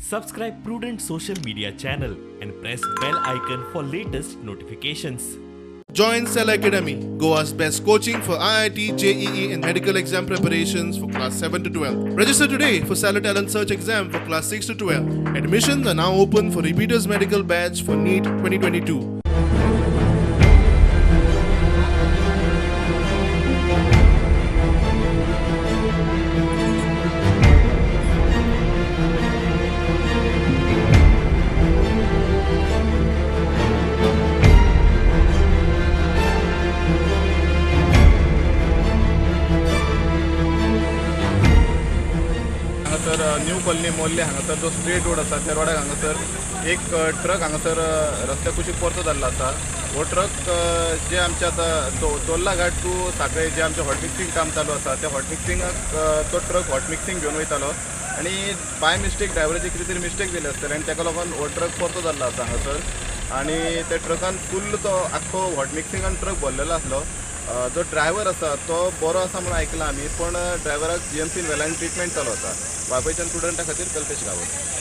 Subscribe Prudent Social Media channel and press bell icon for latest notifications. Join Cell Academy, Goa's best coaching for IIT, JEE, and medical exam preparations for class 7 to 12. Register today for Cellar Talent Search exam for class 6 to 12. Admissions are now open for repeaters medical batch for NEET 2022. हांगासर new colony Morley हांगासर जो straight road आसा त्या रोडाक हांगासर एक truck हांगासर रस्त्या कुशीक परतो जाल्लो आसा. हो ट्रक जे आमचे आतां चोर्ला घाट टू साखळे जे आमचें हॉट मिक्सिंग काम चालू आसा त्या हॉट मिक्सिंगाक तो ट्रक हॉट मिक्सिंग घेवन वयतालो आनी बाय मिस्टेक ड्रायव्हराची कितें तरी मिस्टेक जाली आसतली आनी ताका लागून हो ट्रक परतो जाल्लो आसा हांगासर. आनी त्या ट्रकान फुल्ल तो आख्खो हॉट मिक्सिंगान ट्रक भरलेलो आसलो. जो ड्रायव्हर आसा तो बरो आसा म्हणून आयकलां आमी, पूण ड्रायव्हराक जीएमसीन व्हेला आनी ट्रिटमेंट चालू आसा. वाळपयच्यान प्रुडंटा खातीर कल्पेश गांवस.